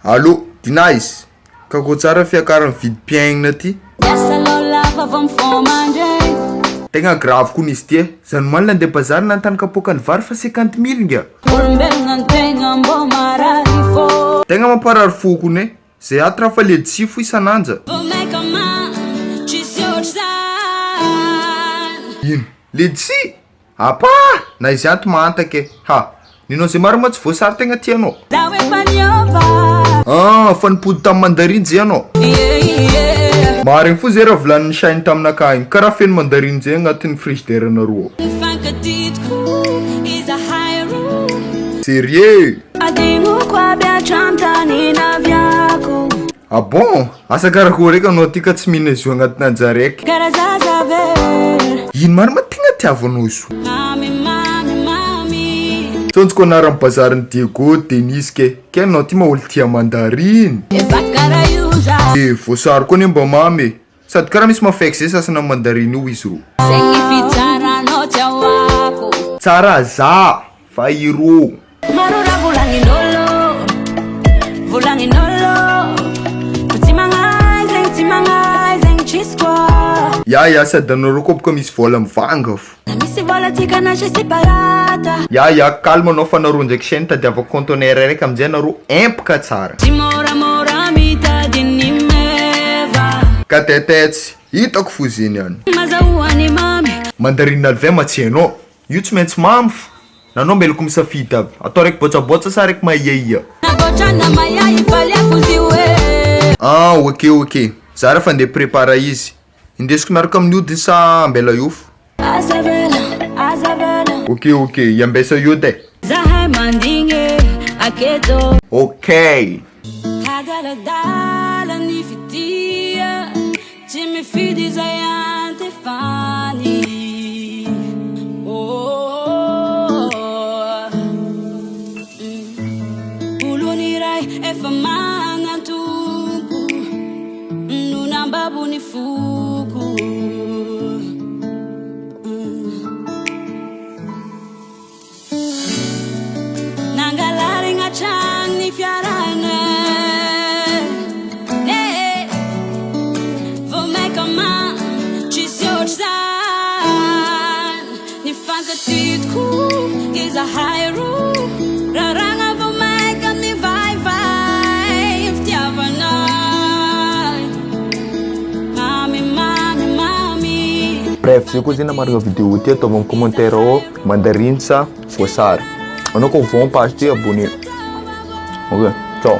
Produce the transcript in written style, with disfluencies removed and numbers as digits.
Allô, Dinaise, Kakao tsara fiakaran'ny vidim-piaignana ty. Miasa loha lava vao mifoha mandraigny. Tegna grave kony izy ty e! Za nomaly nandeha bazary nanontany kapoakan'ny vary fa 50 mille nga! Olombelogna ny tegna mbô marary fô. Tegna mamparary fo kony e! Zay ato raha fa ledsi fo isan'anja. Vao maika ma tsisy ohatr'izany. Ino? Ledsi? Apa! Na izy ato mahantaka e! Ha! Ninao zay marina ma tsy voasary tegna tianao? Zaho efa niova. Ah! Fa nipody tamin'ny mandarine zay anao? Ie ie. Marigny fo zay raha volanin'i Shine taminakahy igny, karaha feno mandarine zay agnatin'ny frigidaire nareo ao. Nifankatia tokoa izahay roa. Sérieux? Adinoko aby hatramy tany naviako. Ah bon? Asa karakory eky anao ty ka tsy mihina izy io agnatina anjara eky. Karaha zaza very. Ino marina ma tegna tiavanao izy io? Mamy mamy mamy. Tsonjoko anaran'ny bazarin'i Diego Denise ke. Ke anao ty ma olo tia mandarine? Efa karaha io za. Eh voasary koa anie mba mamy e. Sady karaha misy mafaiky zay sasana mandarine io izy ro. Zegny fitsaranao tsy ahoako. Tsara za fa irô. Maro raha volagnin'ôlo, volagnin'ôlo Fa tsy magnahy zegny, tsy magnahy zegny tsisy koa. Ya ya sady anareo koa boka misy vôla mivanga fo. Na misy vôla tsika na je separata. Ya ya calme anao fa nareo ndraiky chaine tadiavako conteneur raiky amizay anareo empaka tsara. Tsy môramôra mitady ny meva. Ka tetetsy, hitako fo zegny any. Mazahoa ny mamy. Mandarine alvin ma tsy hainao. Io tsy maintsy mamy fo. Nanao meloko misafidy aby. Atao raiky bôtsabôtsa sa raiky mahiahia? Nabôtra na mahiahy ifaliako izy io eh. Ah ok ok. Za raha fa ndeha prepare izy. Indesiko miaraka amin'ny hodiny sa ambela eo fo? Aza avela, aza avela. Ok ok, iambesa eo de. Zahay mandigny e, aketo. Ok. Adaladala ny fitia. Tsy mifidy izay antefany oh, Olon'iray efa manan-tompo no nambabo ny foko. Nangalarigna hatrany ny fiaranay eh, Vao maika ma tsisy ohatr'izany Nifankatia tokoa izahay roa Raràna vao maika mivaivay fitiavanay Mamy, mamy, mamy. Bref, zay koa zay namarina vidéo ty ataovy amin'ny commentaire ao. Mandarine sa voasary? Anao koa vao page ty abonné. Ok, ciao.